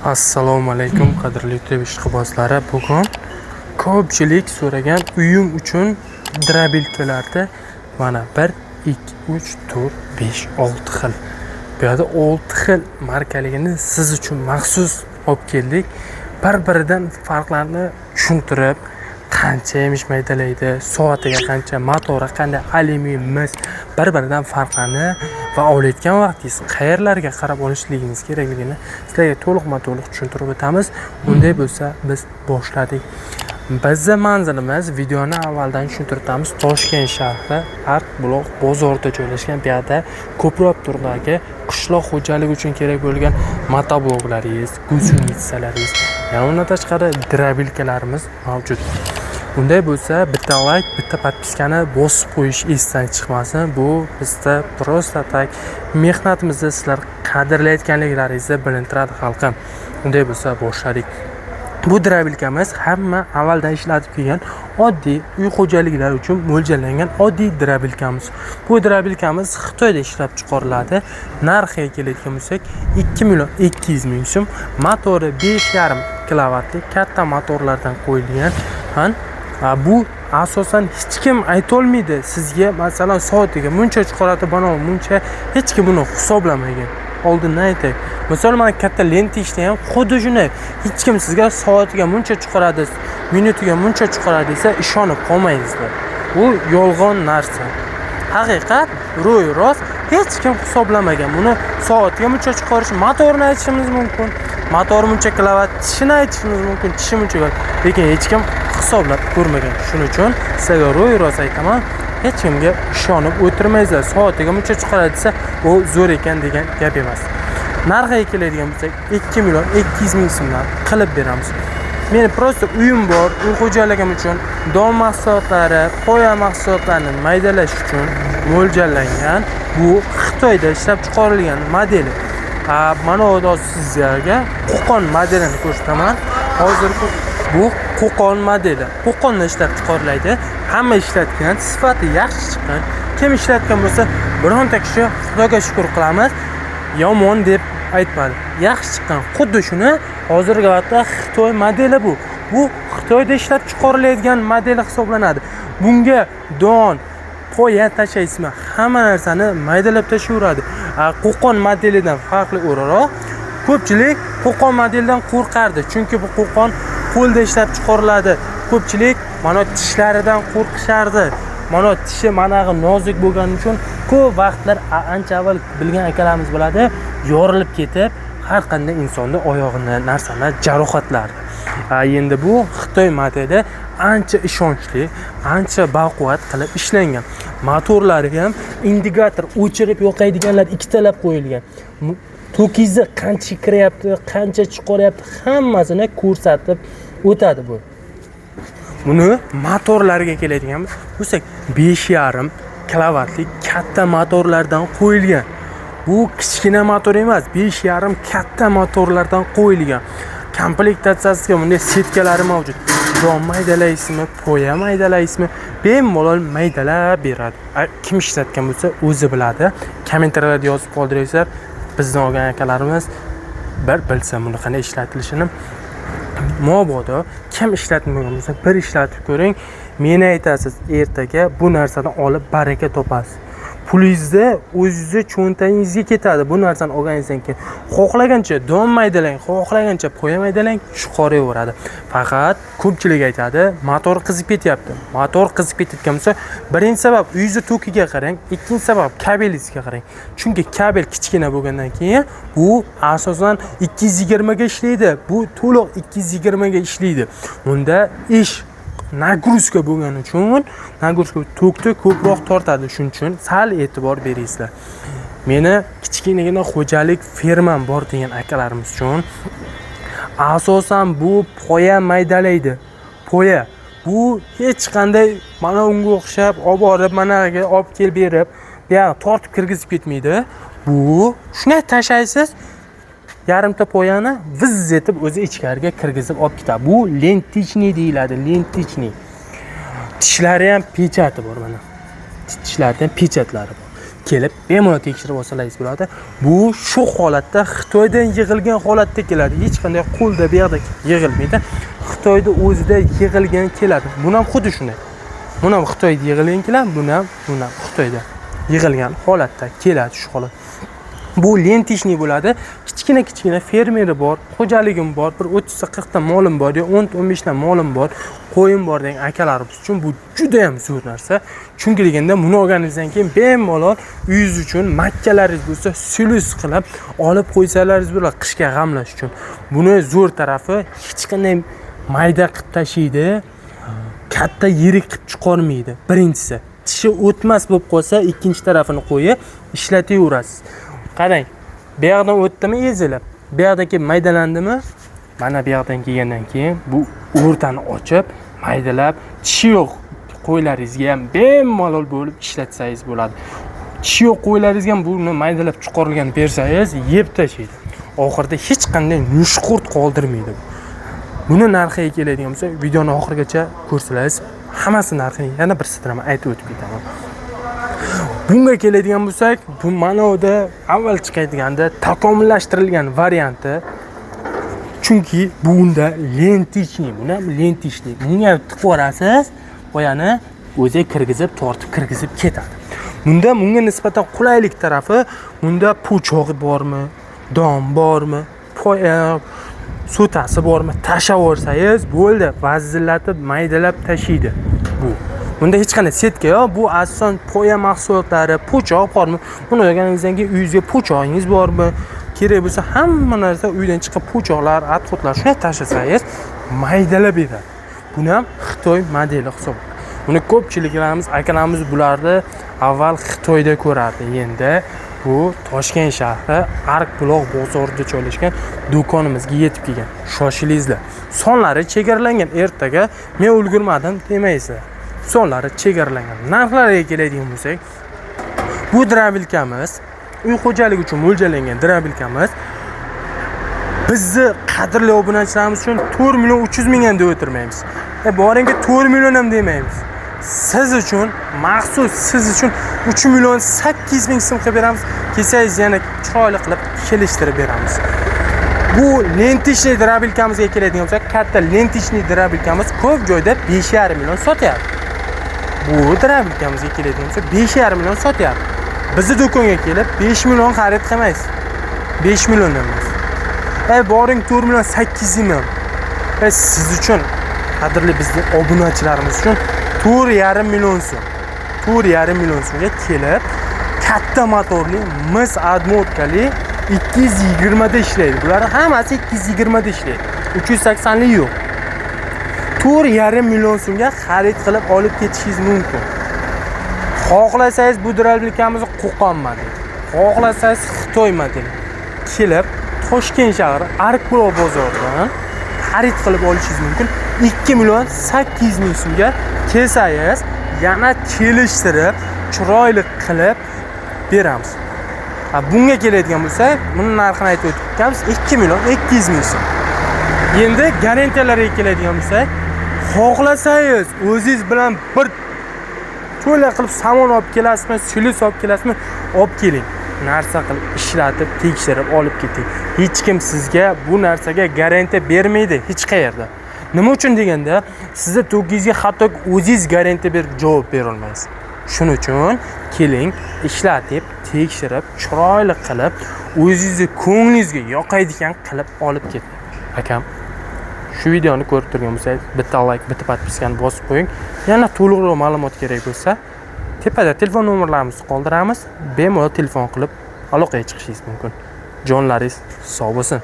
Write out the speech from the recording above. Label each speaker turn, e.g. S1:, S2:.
S1: Assalomu alaykum, qadrli YouTube ishqibozlari. Bugun ko'pchilik so'ragan uyim uchun дробилка larda mana 1, 2, 3, 4, 5, 6 xil. Bu yerda 6 xil markaligini siz uchun maxsus olib keldik. Bir-biridan farqlarini tushuntirib, qancha yemish maydalaydi, soatiga qancha, motori qanday, alyumin, mis, bir-biridan farqlarini va olayotgan vaqtingiz qayerlarga qarab olishligingiz kerakligini sizlarga to'liqma-to'liq tushuntirib o'tamiz. Unday bo'lsa, biz boshladik. Bizni manzilimiz, videoni avvaldan tushuntirib o'tamiz. Toshkent shahri, Ark buloq bozorida joylashgan. Bu yerda ko'proq turdagi qishloq xo'jaligi uchun kerak bo'lgan motobloklarimiz, гусеница larimiz, yana undan tashqari дробилка larimiz mavjud. Unday bo'lsa, bitta layk, bitta подписка ni bosib qo'yish esdan chiqmasin. Bu bizda просто так mehnatimizni sizlar qadrlayotganliklaringizni bilintiradi, xalqim. Unday bo'lsa, boshladik. Bu дробилка miz hamma avvaldan ishlatib kelgan oddiy uy xo'jaliklari uchun mo'ljallangan oddiy дробилка miz. Bu дробилка miz Xitoyda ishlab chiqariladi. Narxiga keladigan bo'lsak, 2 million 200 ming so'm. Motori 5,5 kilovatli katta motorlardan qo'yilgan. Han bu asosan hech kim aytolmaydi sizga, masalan, soatiga buncha chiqaradi, mana buncha, hech kim buni hisoblamagan. Oldindan aytay. Misol, mana katta lenta ishda ham xuddi shunday. Hech kim sizga soatiga buncha chiqaradi, minutiga buncha chiqaradi desa, ishonib qolmaysizlar. Bu yolg'on narsa. Haqiqat ro'y rost, hech kim hisoblamagan. Buni soatiga buncha chiqarish, motorini aytishimiz mumkin. Motor buncha kilovat, tishini aytishimiz mumkin, tishi buncha, lekin hech kim hisoblab ko'rmagan. Shuning uchun sizlarga ro'y rost aytaman, hech kimga ishonib o'tirmaysizlar. Soatiga buncha chiqaradi desa, u zo'r ekan degan gap emas. Narxiga keladigan bo'lsak, 2 million 200 ming so'mdan qilib beramiz. Meni просто uyim bor, uy xo'jaligim uchun don mahsulotlari, poya mahsulotlarini maydalash uchun mo'ljallangan bu Xitoyda ishlab chiqarilgan modeli. Mana hozir sizlarga Qo'qon modelini ko'rsataman. Hozir bu Qo'qon modeli. Qo'qonda ishlab chiqariladi. Hamma ishlatgan, sifati yaxshi chiqqan. Kim ishlatgan bo'lsa, bironta kishi, Xudoga shukur qilamiz, yomon deb aytmadi. Yaxshi chiqqan. Xuddi shuni hozirgi vaqtda Xitoy modeli bu. Bu Xitoyda ishlab chiqariladigan modeli hisoblanadi. Bunga don, poya tashlaysizmi, hamma narsani maydalab tashlayveradi. Qo'qon modelidan farqli o'laroq, ko'pchilik Qo'qon modelidan qo'rqardi, chunki bu Qo'qon qo'lda ishlab chiqariladi. Ko'pchilik mana tishlaridan qo'rqishardi. Mana tishi manag'i nozik bo'lgani uchun ko'p vaqtlar, ancha avval bilgan akalarimiz biladi, yorilib ketib, har qanday insonni oyog'ini, narsani jarohatlardi. Endi bu Xitoy modeli ancha ishonchli, ancha baquvvat qilib ishlangan. Motorlari ham indikator o'chirib yoqadiganlar ikkitalab qo'yilgan. Tokingizni qancha kiryapti, qancha chiqaryapti, hammasini ko'rsatib o'tadi bu. Buni motorlariga keladigan bo'lsak, 5,5 kilovatli katta motorlardan qo'yilgan. Bu kichkina motor emas, 5,5 katta motorlardan qo'yilgan. Komplektatsiyasiga bunday setkalari mavjud. Don maydalaysizmi, poya maydalaysizmi, bemalol maydalab beradi. Kim ishlatgan bo'lsa, o'zi biladi. Kommentariylarda yozib qoldiringlar. Bizni olgan akalarimiz bir bilsa buni qanday ishlatilishini. Mabodo kim ishlatmagan bo'lsa, bir ishlatib ko'ring. Meni aytasiz, ertaga bu narsadan olib baraka topasiz. Pulingizni o'zingizni cho'ntagingizga ketadi bu narsani olganingizdan keyin. Xohlagancha don maydalang, xohlagancha poya maydalang, chiqaraveradi. Faqat ko'pchilik aytadi, motor qizib ketyapti. Motor qizib ketayotgan bo'lsa, birinchi sabab uyingizni tokiga qarang, ikkinchi sabab kabelingizga qarang. Chunki kabel kichkina bo'lgandan keyin bu asosan 220 ga ishlaydi. Bu to'liq 220 ga ishlaydi. Unda ish нагрузка bo'lgani uchun нагрузка tokni ko'proq tortadi. Shuning uchun sal e'tibor beringizlar. Meni kichkinagina xo'jalik fermam bor degan akalarimiz uchun asosan bu poya maydalaydi. Poya bu hech qanday mana unga o'xshab olib borib, managa olib kelib berib, buyog'i tortib kirgizib ketmaydi. Bu shunday tashlaysiz, yarimta poyani viz etib o'zi ichkariga kirgizib olib ketadi. Bu ленточный deyiladi, ленточный. Tishlari ham печать i bor mana. Tishlarida ham печать lari bor. Kelib bemalol tekshirib olsalaringiz bo'ladi. Bu shu holatda Xitoydan yig'ilgan holatda keladi. Hech qanday qo'lda bu yoqda yig'ilmaydi. Xitoyda o'zida yig'ilgan keladi. Buni ham xuddi shunday. Buni ham Xitoyda yig'ilgan keladi, buni ham Xitoyda yig'ilgan holatda keladi shu holat. Bu ленточный bo'ladi. Kichkina kichkina fermeri bor, xo'jaligim bor, bir 30 ta 40 ta molim bor yo 10 ta 15 ta molim bor, qo'yim bor degan akalarimiz uchun bu juda ham zo'r narsa. Chunki deganda buni olganingizdan keyin bemalol uyingiz uchun makkalaringiz bo'lsa silos qilib olib qo'ysalaringiz bo'ladi qishga g'amlash uchun. Buni zo'r tarafi hech qanday mayda qilib tashiydi, katta yirik qilib chiqarmaydi. Birinchisi, tishi o'tmas bo'lib qolsa, ikkinchi tarafini qo'yib ishlataverasiz. Qarang, bu yoqdan o'tdimi ezilib, bu yoqda kelib maydalandimi, mana bu yoqdan kelgandan keyin bu o'rtani ochib, maydalab, tishi yo'q qo'ylaringizga ham bemalol bo'lib ishlatsangiz bo'ladi. Tishi yo'q qo'ylaringizga ham buni maydalab chiqarilgan bersangiz, yeb tashlaydi. Oxirida hech qanday nushqurt qoldirmaydi. Buni narxiga keladigan bo'lsak, videoni oxirigacha ko'rsalaringiz, hammasi narxini yana bir sidrama aytib o'tib ketaman. Bunga keladigan bo'lsak, bu manavda avval chiqadiganda takomillashtirilgan varianti. Chunki bunda ленточный, buni ham ленточный. Bunga tiqib yuborasiz, qo'yani o'zi kirgizib, tortib kirgizib ketadi. Bunda bunga nisbatan qulaylik tarafi, bunda po'choq bormi, dom bormi, so'tasi bormi, tashlab yuborsangiz bo'ldi, vazillatib, maydalab tashiydi bu. Bunda hech qanday setka yo'q. Bu asosan poya mahsulotlari, po'choq bormi? Buni olganingizdan keyin uyingizga po'chog'ingiz bormi? Kerak bo'lsa hamma narsa uydan chiqqan po'choqlar, отход lar shunday tashlasangiz maydalab beradi. Buni ham Xitoy modeli hisoblanadi. Buni ko'pchiliklarimiz, akalarimiz bularni avval Xitoyda ko'rardi. Endi bu Toshkent shahri Ark Buloq bozorida joylashgan do'konimizga yetib kelgan. Shoshilingizlar. Sonlari chegaralangan. Ertaga men ulgurmadim demaysizlar. Sonlari chegaralangan. Narxlariga keladigan bo'lsak, bu дробилка miz uy xo'jaligi uchun mo'ljallangan дробилка miz bizni qadrli obunachilarimiz uchun 4 million 300 ming ham deb o'tirmaymiz. Boringki 4 million ham demaymiz. Siz uchun, maxsus siz uchun 3 million 800 ming so'm qilib beramiz. Kelsangiz yana chiroyli qilib kelishtirib beramiz. Bu ленточный дробилка mizga keladigan bo'lsak, katta ленточный дробилка miz ko'p joyda 5,5 million sotyapti. Bu дробилка mizga keladigan bo'lsak, 5,5 million sotyapti. Bizni do'konga kelib 5 million xarid qilmaysiz. 5 million emas. Boring 4 million 800 ming. Siz uchun, qadrli bizni obunachilarimiz uchun 4,5 million so'm. 4,5 million so'mga kelib katta motorli, mis обмотка li 220 da ishlaydi. Bularning hammasi 220 da ishlaydi. 380 li yo'q. 4,5 million so'mga xarid qilib olib ketishingiz mumkin. Xohlasangiz bu дробилка mizni Qo'qon modeli, xohlasangiz Xitoy modeli. Kelib Toshkent shahri Ark Buloq bozoridan xarid qilib olishingiz mumkin. 2 million 800 ming so'mga kelsangiz, yana kelishtirib, chiroyli qilib beramiz. Ha, bunga keladigan bo'lsak, buni narxini aytib o'tib ketamiz, 2 million 200 ming so'm. Endi garantiyalarga keladigan bo'lsak, xohlasangiz o'zingiz bilan bir to'la qilib somon olib kelasizmi, silos olib kelasizmi, olib keling. Narsa qilib ishlatib, tekshirib olib keting. Hech kim sizga bu narsaga garantiya bermaydi hech qayerda. Nima uchun deganda, sizni tokingizga hatto o'zingiz garantiya berib javob bera olmaysiz. Shuning uchun keling, ishlatib, tekshirib, chiroyli qilib, o'zingizni ko'nglingizga yoqadigan qilib olib keting. Akam, shu videoni ko'rib turgan bo'lsangiz, bitta layk, bitta подписка ni bosib qo'ying. Yana to'liqroq ma'lumot kerak bo'lsa, tepada telefon nomerlarimizni qoldiramiz. Bemalol telefon qilib aloqaga chiqishingiz mumkin. Jonlaringiz sog' bo'lsin.